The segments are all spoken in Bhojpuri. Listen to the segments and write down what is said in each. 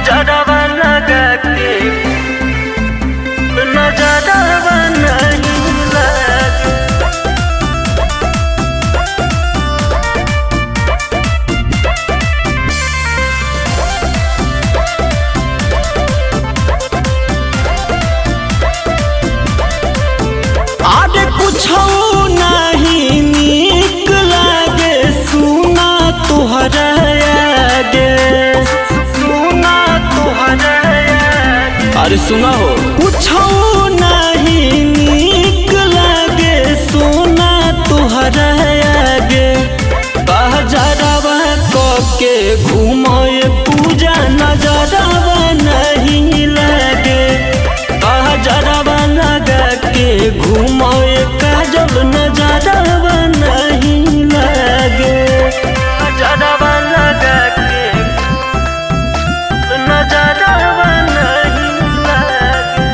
जरावा लगा के नजरवा नहीं लागे। आरे कुछो नहीं नीक लागे सुना तुहरा आगे, सुना तुहरा आगे। अरे सुना हो कुछो नहीं नीक लागे सुना तुहरा आगे। बहजरवा के घूमय पूजा नजरवा नहीं लागे। बहजरवा लगा के घूमय काजल नजरवा नहीं लागे। नजरवा लगा के नजरवा नहीं लागे।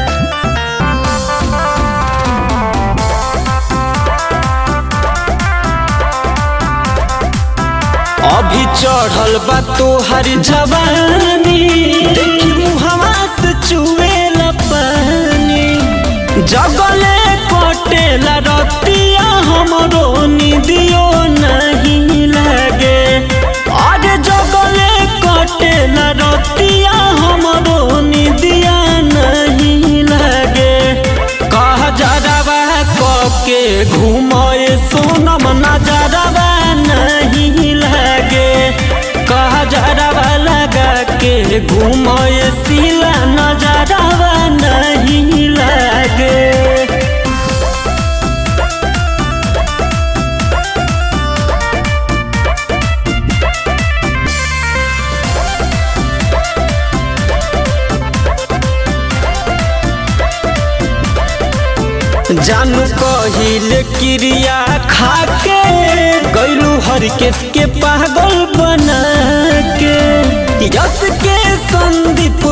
अभी चढ़ल बा तोहर जवानी, देखी मुहवा से चुएला पानी। जगले कटेला रतिया हमरो निदियो नहीं लागे। अरे जगले कटेला रतिया हमरो निदिया नहीं लागे। कह जरवा के घूमय सोनम नजरवा नहीं लागे। कह जरवा लगा के घूमय सिला नजरवा नहीं लागे। जानू कहिले क्रिया खाके गैलू हर केस के पागल बना के। यस के संदीप